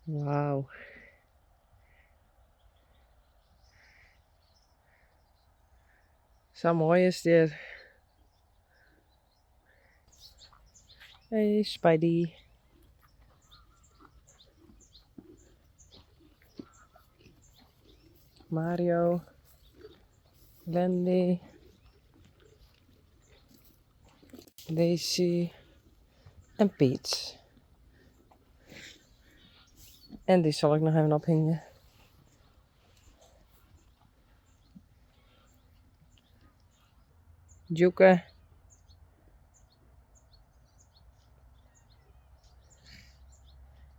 Wauw. Sa moai is it hjir. Hey Spidey. Mario. Wendy. Daisy en Peach. En dy sil ik noch even ophingje. Djoeke.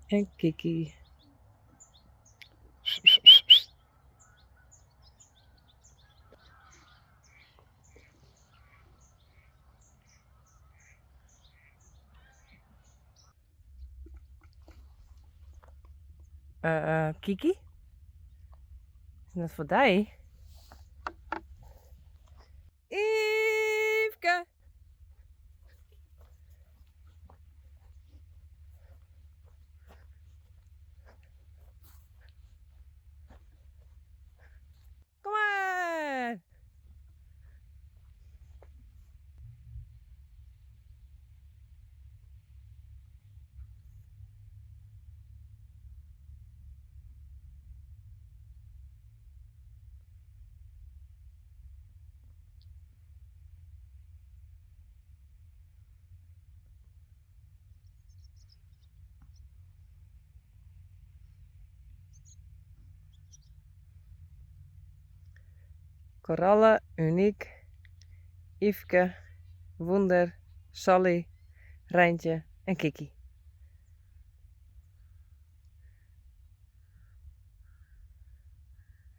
En Kiki. Kiki? Is net foar dy? Yfke! Kom mar! Koralle, Uniek, Yfke, Wûnder, Sally, Reintje en Kiki.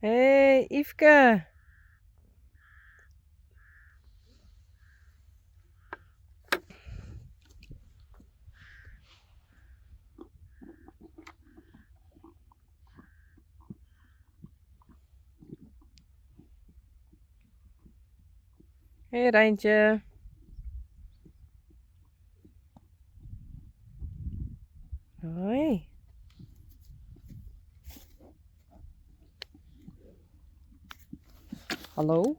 Hey Yfke! Hey Reintje. Hoi. Hallo.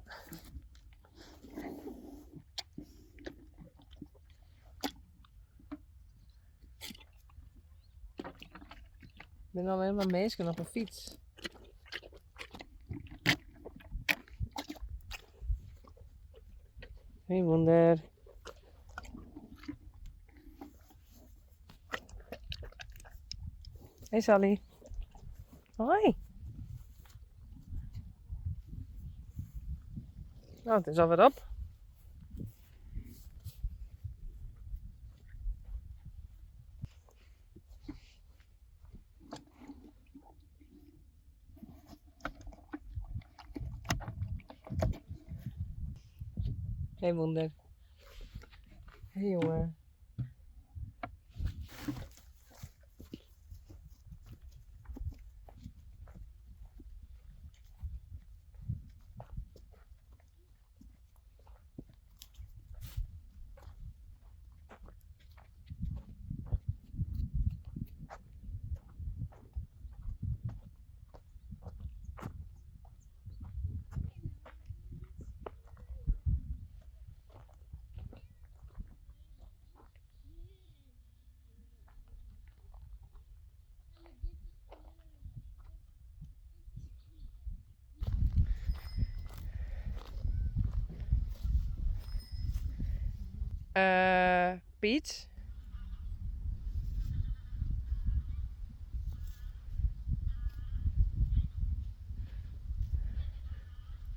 Binne allinnich mar minsken op 'e fyts. Hey Wûnder. Hey Sally. Hoi. No, it is alwer op. Hey Wûnder. Hey jonge. Piet.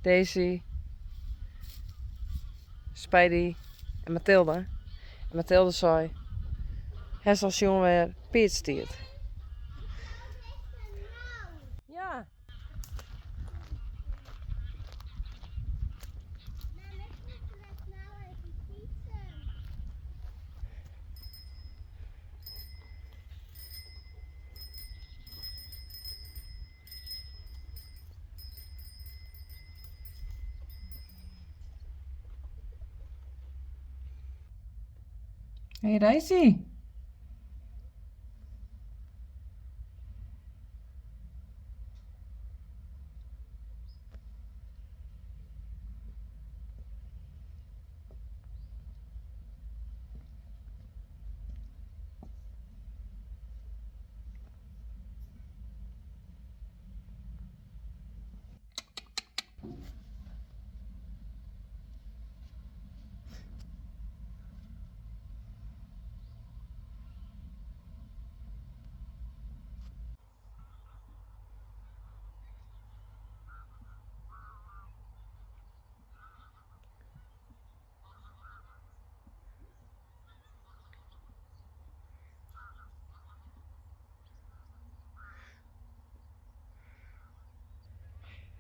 Daisy. Spidey en Mathilde. En Mathilde sei, Hast al sjoen wêr Piet stiet? Ja. Hey Daisy.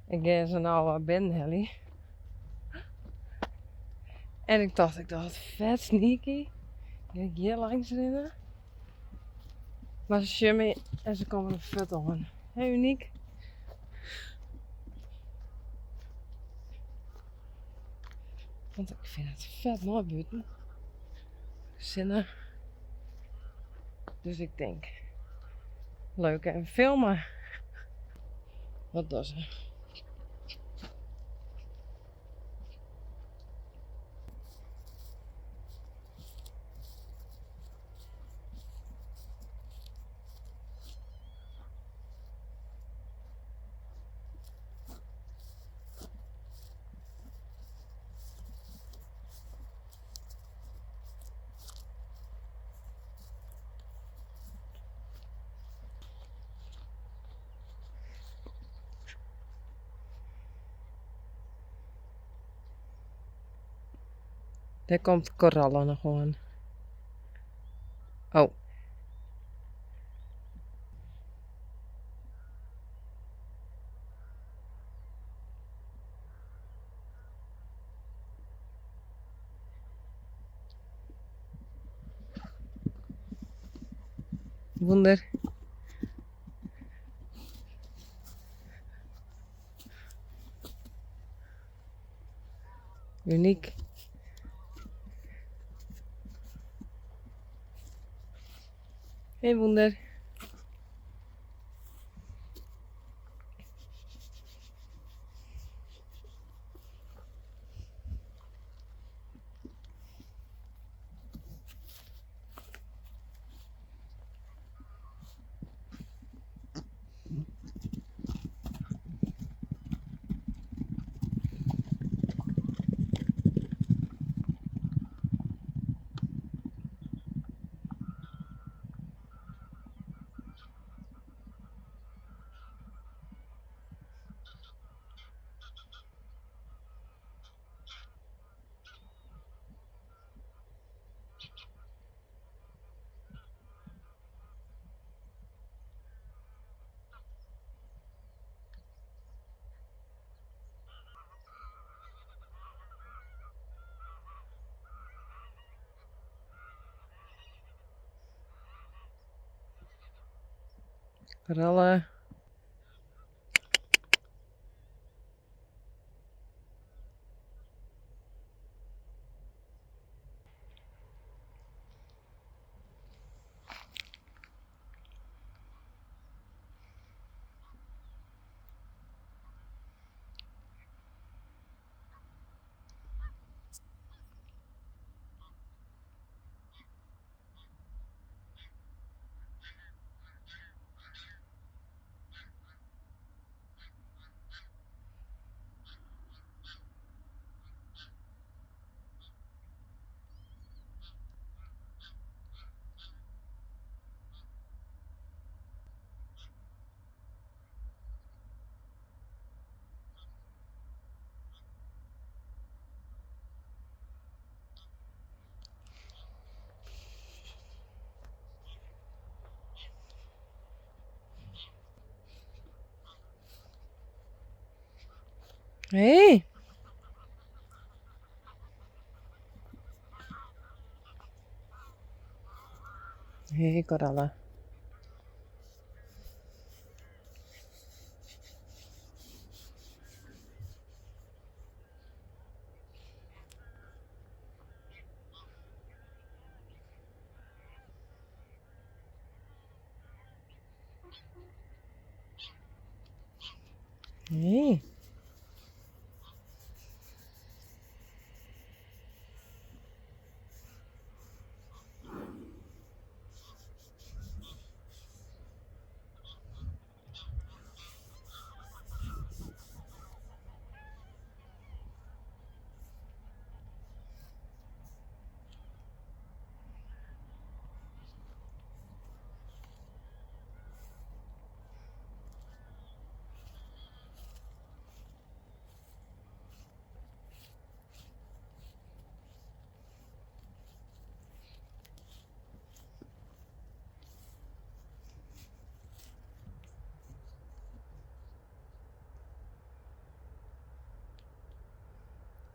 Ik gean se no binnen helje. En ik tocht, ik doch it fet sneaky. Gean ik hjir langs rinne. Mar se sjogge my en se komme der fuort oan. Hey Uniek. Want ik fyn it fet moai bûten. Sinne. Dus ik tink, leuk even filme. Wat dogge se? Dêr komt Koralle noch oan. Oh. Wûnder. Unyk. Hey Wûnder. Koralle. Hey. Hey, Koralle. Hey.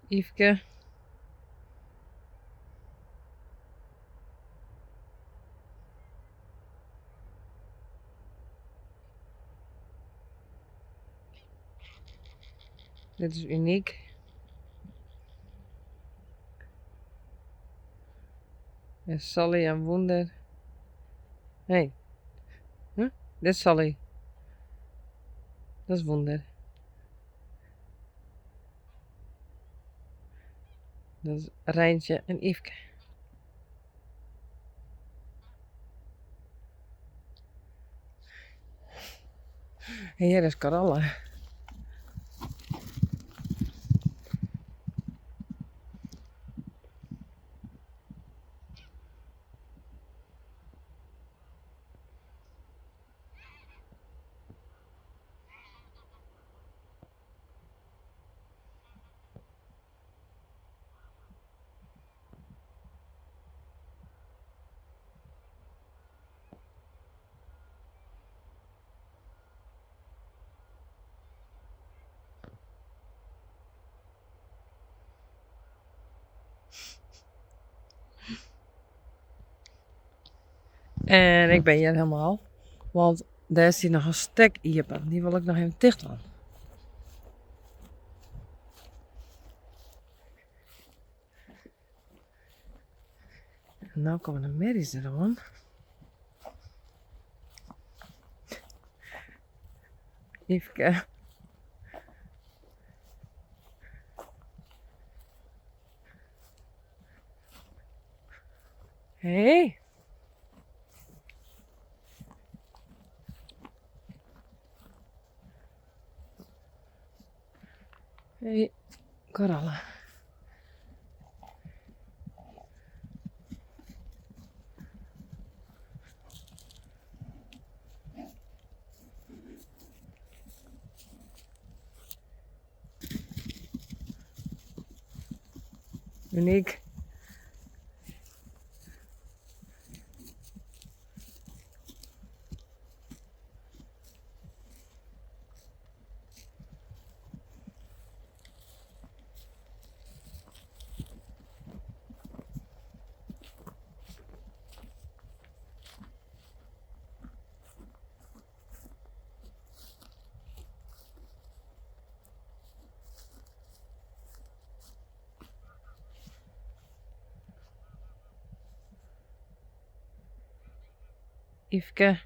Yfke. Dit is unyk. En Sally en Wûnder. Nee. Huh? Dit is Sally. Dat is Wûnder. Dat is Reintje en Yfke. En hjir is Karolle. En ik bin hjir helemaal, want dêr stiet noch in stek iepen. Dy wol ik noch even ticht dwaan. En no komme de merries deroan. Yfke. Hey. Hey, Koralle. Unyk. Yfke.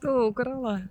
Oh, Koralle.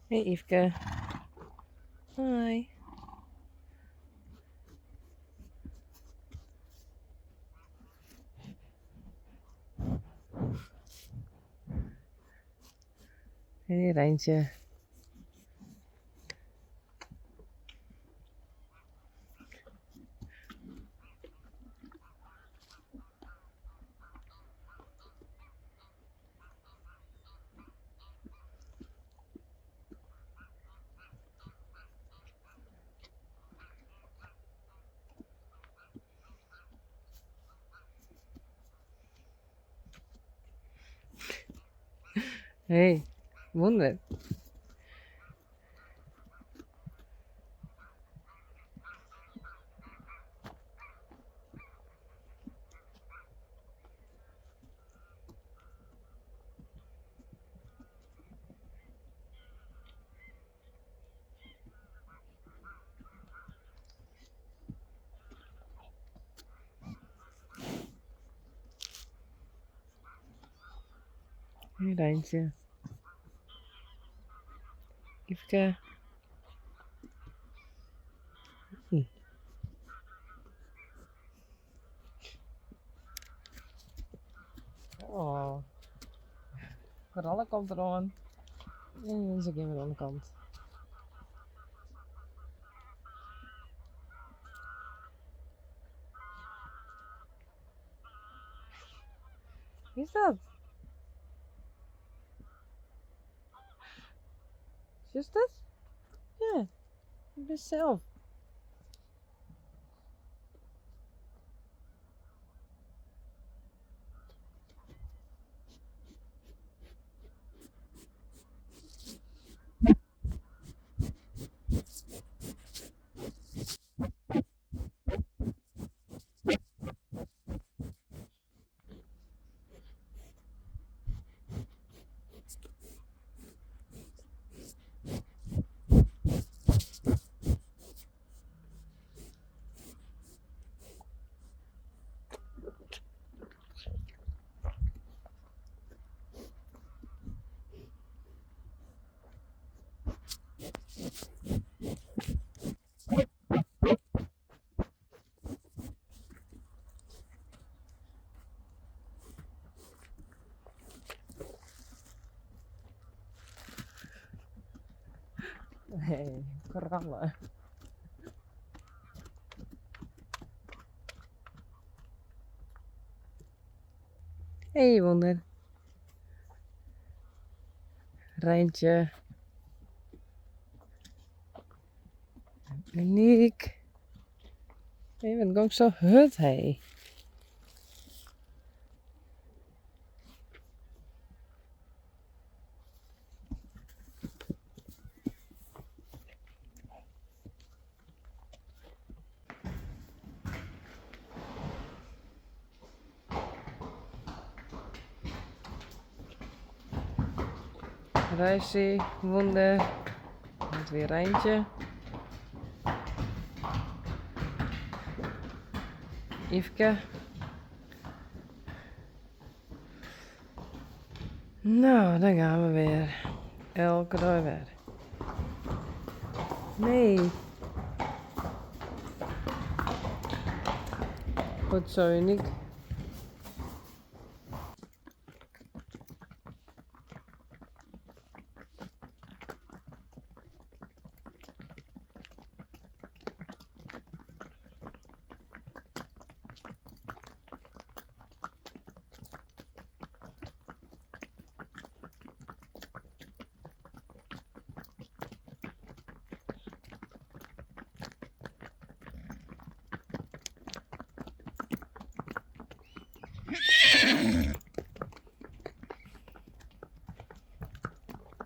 Hey Yfke. Hi. Hey Reintje. Hey, wûnder. Hey Rijntje. Yfke. Oh. Koralle komt eroan. En se gean wer oan de kant. Wie is dat? Is dat? Ja, ik ben zelf. Hey, koralle. Hey, Wonder. Rijntje. Uniek. Hey, wat gong sa hurd, hey. Reisje, Wonder, het weer Rijntje. Yfke. Nou, dan gaan we weer. Elke dag weer. Nee. Goed zo, Uniek.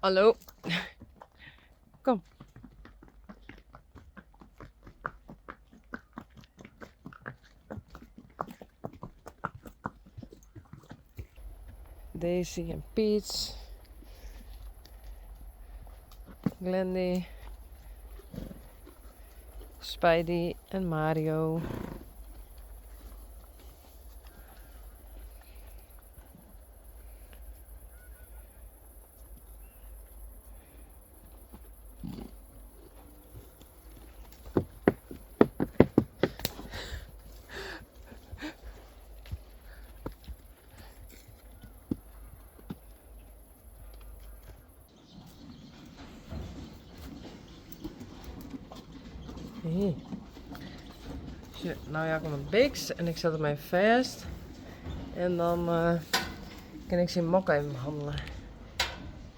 Hallo. Kom. Daisy en Peach. Glendy. Spidey en Mario. Hey. Nou ja, kom een Bix en ik zet hem even vast. En dan kan ik zijn mok even behandelen.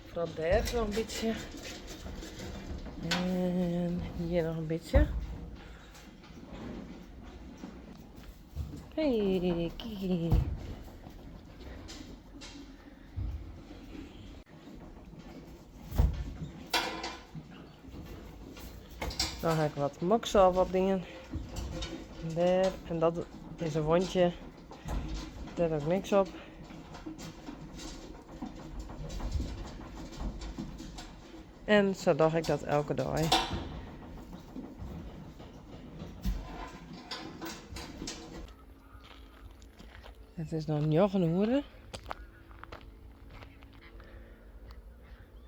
Vooral daar nog een beetje. En hier nog een beetje. Hey, Kiki. Dan ha ik wat moksalve op dien. Dêr, en dat is in wondje. Dêr doch ik niks op. En sa doch ik dat elke dei. It is no njoggen oere.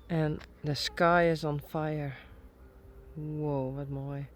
En the sky is on fire. Wow, wat moai.